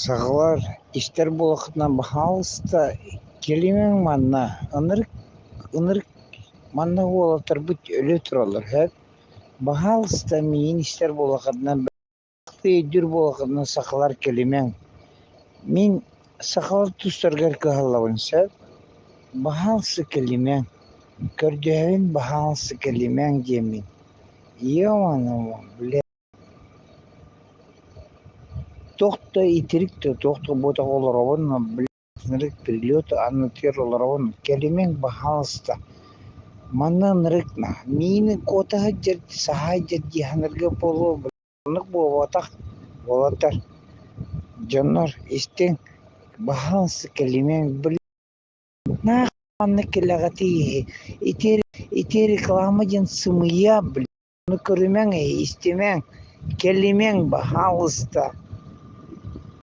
Сахалар истэр буоллаххытына, баһаалыста, кэлимэҥ манна, ынырык, ынырык манна уолаттарбыт өлө тураллар сөп. Баһаалыста, миигин истэр буоллаххытына, өйдүүр буоллаххытына, сахалар кэлимэҥ. Мин сахалар тустарыгар кыһаллабын сөп. Баһаалыста кэлимэҥ, көрдөһөбүн баһаалыста кэлимэҥ диэммин. Ё-моё, бля Туох да итирик да туох да буотах олоробун, ынырык прилет аннытыгар олоробун, кэлимэҥ баһаалыста, манна ынырык миин куота сылдьар, саһа сылдьар дии саныырга буолуо, оннук буолбатах уолаттар, дьоннор истиҥ, баһаалыста кэлимэҥ, Наах маннык кэлэҕитий ити ити реклама диэн сымыйа, блин, ону көрүмэҥ, истимэҥ, кэлимэҥ, баһаалыста.